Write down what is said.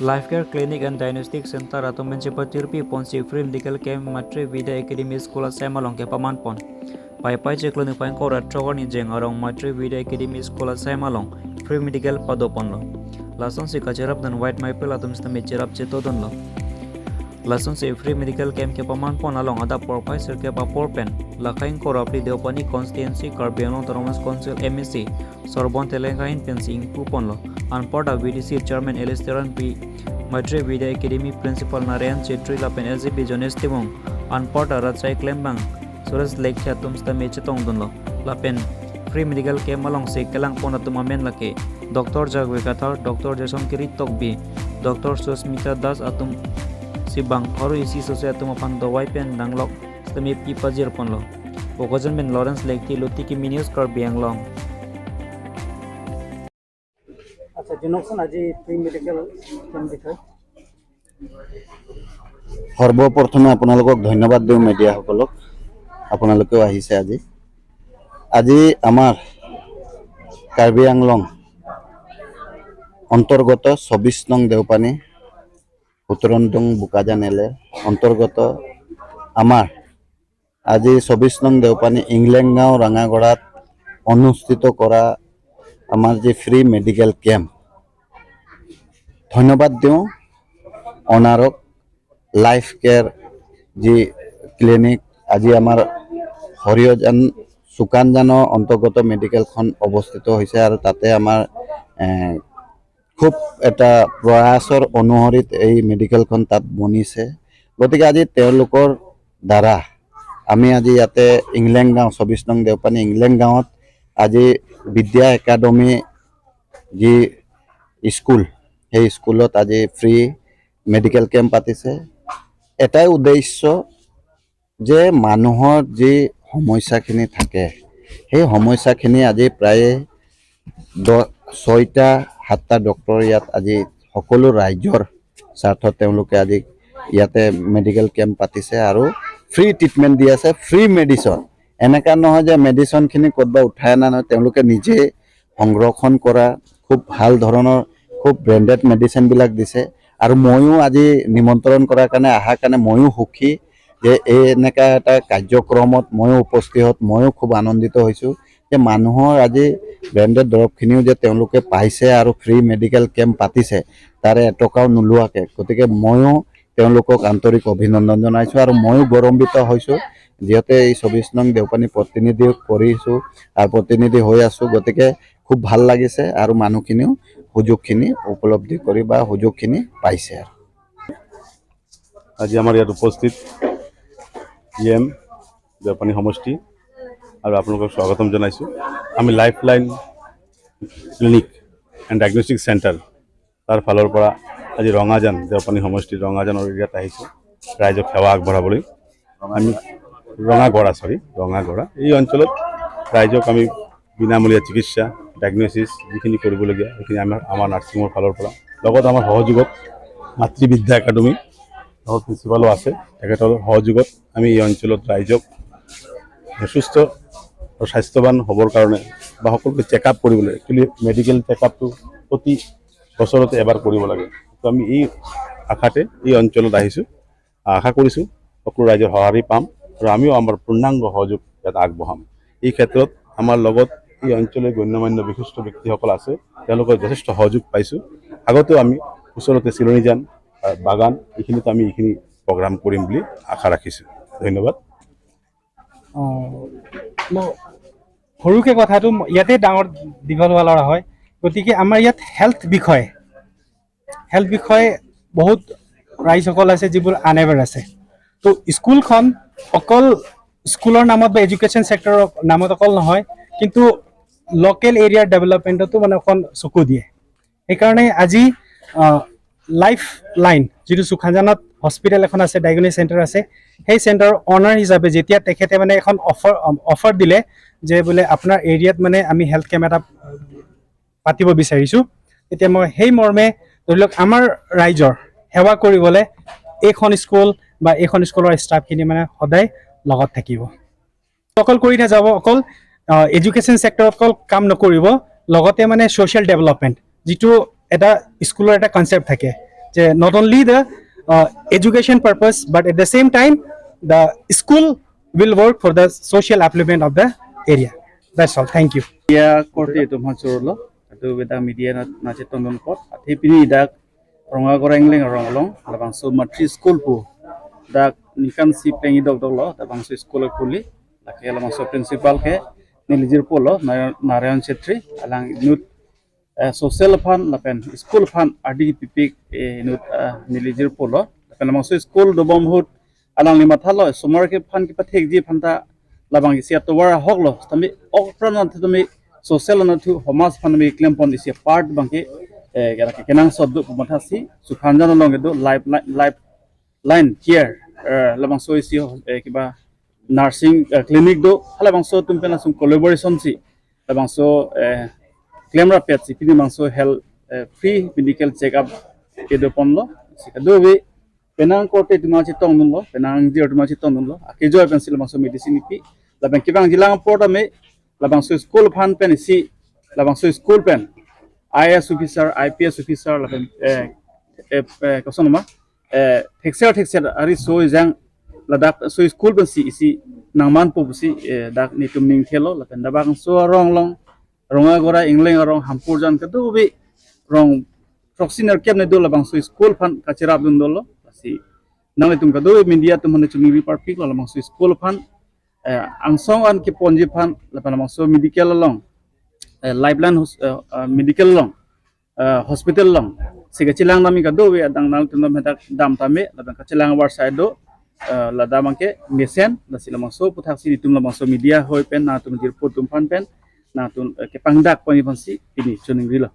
Life Care Clinic and Diagnostic Center atum ben chepa tirpi pon si free medical camp Matri Vidya Academy School Saimalong ke paman pon. Pai pai che clinic pain ko ratrogar ni jeng arong Matri Vidya Academy School Saimalong free medical pado pon lo. Lason si kacherap dan white maipel atum stami cherap cheto don lo. Lason si free medical camp ke paman pon along ada professor ke papor pen lakain ko rapli Deopani constituency Karbi Anglong Autonomous Council MEC Sorbon Telengain pen si ingpu pon lo. Anporta VDC Chairman Elisteran P. Matri Vidya Academy Principal Narayan Chetri Lapen LCP Jones Timong Anporta Rachai Klembang Suresh Lekha Tumsta Mechetong Dunlo Lapen Free Medical Camp along se Kelang Pona Tumamen Lake Dr. Jagwe Kathar Dr. Jason Kiri Tokbi Dr. Susmita Das Atum Sibang Horu Isi Sose Atum Apan Dawai Pen Danglok Stami Pi Pajir Ponlo Bokojan Ben Lawrence Lekti Lutiki Minius Karbi Anglong। আচ্ছা, জনাওকচোন আজি free medical camp বিষয়ে। সৰ্বপ্ৰথমে আপোনালোকক ধন্যবাদ দিওঁ, মেডিয়াসকলক, আপোনালোকেও আহিছে আজি। আজি আমাৰ কাৰ্বি আংলং অন্তৰ্গত 24 নং দেওপানী 17 নং বোকাজান এলে অন্তৰ্গত আমাৰ আজি 24 নং দেওপানী ইংলেং গাঁও ৰঙাগড়াত অনুষ্ঠিত কৰা আমাৰ যি ফ্ৰী মেডিকেল কেম্প, ধন্যবাদ দিওঁ অনাৰক, লাইফ কেয়াৰ যি ক্লিনিক। আজি আমাৰ সৰিয়হজান চুকানজানৰ অন্তৰ্গত মেডিকেলখন অৱস্থিত হৈছে আৰু তাতে আমাৰ খুব এটা প্ৰয়াসৰ অনুসৰিত এই মেডিকেলখন তাত বনিছে। গতিকে আজি তেওঁলোকৰ দ্বাৰা আমি আজি ইয়াতে ইংলেং গাঁও, 24 নং দেওপানী ইংলেং গাঁৱত আজি বিদ্যা একাডেমি যি স্কুল, সেই স্কুলত আজি ফ্ৰী মেডিকেল কেম্প পাতিছে। এটাই উদ্দেশ্য যে মানুহৰ যি সমস্যাখিনি থাকে, সেই সমস্যাখিনি আজি প্ৰায়ে 6টা 7টা ডক্টৰ ইয়াত আজি সকলো ৰাইজৰ স্বাৰ্থত তেওঁলোকে আজি ইয়াতে মেডিকেল কেম্প পাতিছে আৰু ফ্ৰী ট্ৰিটমেণ্ট দি আছে, ফ্ৰী মেডিচিন। এনেকুৱা নহয় যে মেডিচিনখিনি ক'ৰবাত উঠাই অনা নহয়, তেওঁলোকে নিজে সংৰক্ষণ কৰা খুব ভাল ধৰণৰ খুব ব্ৰেণ্ডেড মেডিচিনবিলাক দিছে। আৰু ময়ো আজি নিমন্ত্ৰণ কৰাৰ কাৰণে অহাৰ কাৰণে ময়ো সুখী যে এই এনেকুৱা এটা কাৰ্যক্ৰমত ময়ো উপস্থিত হত ময়ো খুব আনন্দিত হৈছোঁ যে মানুহৰ আজি ব্ৰেণ্ডেড দৰৱখিনিও যে তেওঁলোকে পাইছে আৰু ফ্ৰী মেডিকেল কেম্প পাতিছে তাৰে এটকাও নোলোৱাকৈ। গতিকে ময়ো তেওঁলোকক আন্তৰিক অভিনন্দন জনাইছোঁ আৰু ময়ো গৌৰৱান্বিত হৈছোঁ, যিহেতু এই 24 নং দেওপানী প্ৰতিনিধি কৰিছোঁ আৰু প্ৰতিনিধি হৈ আছোঁ। গতিকে খুব ভাল লাগিছে আৰু মানুহখিনিও সুযোগখিনি উপলব্ধি কৰি বা সুযোগখিনি পাইছে। আৰু আজি আমাৰ ইয়াত উপস্থিত ই এম দেওপানী সমষ্টি আৰু আপোনালোকক স্বাগতম জনাইছোঁ। আমি life line clinic and diagnostic centre তাৰ ফালৰ পৰা আজি ৰঙাজান দেওপানী সমষ্টিৰ ৰঙাজানৰ এৰিয়াত আহিছোঁ ৰাইজক সেৱা আগবঢ়াবলৈ। আমি ৰঙাগড়া, চৰি, ৰঙাগড়া এই অঞ্চলত ৰাইজক আমি বিনামূলীয়া চিকিৎসা, ডায়েগন'চিছ যিখিনি কৰিবলগীয়া সেইখিনি আমাৰ নাৰ্ছিঙৰ ফালৰ পৰা, লগত আমাৰ সহযোগত মাতৃবিদ্যা একাডেমি, লগত প্ৰিন্সিপালো আছে, তেখেতৰ সহযোগত আমি এই অঞ্চলত ৰাইজক সুস্থ আৰু স্বাস্থ্যৱান হ'বৰ কাৰণে বা সকলোকে চেক আপ কৰিবলৈ, একচুৱেলি মেডিকেল চেক আপটো প্ৰতি বছৰতে এবাৰ কৰিব লাগে। তো আমি এই আশাতে এই অঞ্চলত আহিছোঁ। আশা কৰিছোঁ সকলো ৰাইজৰ সঁহাৰি পাম আৰু আমিও আমাৰ পূৰ্ণাংগ সহযোগ ইয়াত আগবঢ়াম। এই ক্ষেত্ৰত আমাৰ লগত এই অঞ্চলৰ গণ্যমান্য বিশিষ্ট ব্যক্তিসকল আছে, তেওঁলোকৰ যথেষ্ট সহযোগ পাইছোঁ। আগতেও আমি ওচৰতে চিলনীজান বাগান এইখিনিতো আমি এইখিনি প্ৰগ্ৰাম কৰিম বুলি আশা ৰাখিছোঁ। ধন্যবাদ। অঁ, সৰুকৈ কথাটো ইয়াতে ডাঙৰ দীঘল হোৱা ল'ৰা হয়। গতিকে আমাৰ ইয়াত হেল্থ বিষয়ে বহুত ৰাইজসকল আছে যিবোৰ আনএৱেৰ আছে। তো স্কুলখন অকল স্কুলৰ নামত বা এডুকেশ্যন ছেক্টৰৰ নামত অকল নহয়, কিন্তু লোকেল এৰিয়াৰ ডেভেলপমেণ্টতো মানে অকণ চকু দিয়ে। সেইকাৰণে আজি লাইফ লাইন যিটো চুখাজানত হস্পিটেল এখন আছে, ডায়েগন'চিছ চেণ্টাৰ আছে, সেই চেণ্টাৰৰ অনাৰ হিচাপে যেতিয়া তেখেতে মানে এখন অফাৰ অফাৰ দিলে যে বোলে আপোনাৰ এৰিয়াত মানে আমি হেল্থ কেম্প এটা পাতিব বিচাৰিছোঁ, তেতিয়া মই সেই মৰ্মে ধৰি লওক আমাৰ ৰাইজৰ সেৱা কৰিবলৈ এইখন স্কুল বা এইখন স্কুলৰ ষ্টাফখিনি মানে সদায় লগত থাকিব। অকল কৰি নাযাব, অকল এডুকেশ্যন ছেক্টৰত অকল কাম নকৰিব, লগতে মানে ছ'চিয়েল ডেভেলপমেণ্ট যিটো এটা স্কুলৰ এটা কনচেপ্ট থাকে। যে not only the education purpose, but at the same time the school will work for the social upliftment of the area. That's all. Thank you. Media korte tum han churlo atu beda media na na che tong don pot athe pini dak ronga goreng leng rong long labang so matri school pu dak nikan si plengi dok dok lo labang so school khuli lake labang so principal ke nilijir polo Narayan Chetri alang nut social fund lapen school fund adi pipik nut nilijir polo lapen labang so school dobom hut alang lima thalo sumar ke fund ki pathek ji phanta labang isi to war hok lo tami okpran na tumi social na thu homas fund mi claim pon isi part bangke gara ke kenang soddu matha si sukhanjan long do life life line care labang so isi kiba nursing clinic do labang so tumpena sum collaboration si labang so claim ra pet si pini bang so health free medical check up ke do ponlo sika do be penang korte tuma chi tong lo penang jir tuma chi tong lo ake jo pencil bang so medicine pi labang kibang jilang port ame labang so school phan pen si labang so school pen IAS officer, IPS officer labang koson ma thekser thekser ari so jang ladak so school pen si isi nangman pu si dak ni tumning thelo lapen dabang so rong long ronga gora ingleng rong hampur jan ka do be rong proxiner kem ne do labang so school phan kachira dun dolo si nang tum ka do media tum hone chumi par pik lo labang so school phan angsong an ki ponji phan lapen labang so medical long lifeline medical long hospital long siga chilang nami ka do we adang nang tum hedak dam tame lapen ka chilang war side do lada mangke mesen la sila mangso puthak si tum la mangso media hoi pen na tum jirpo tum phan pen na tum ke pangdak pani phan si ini chuning rilo.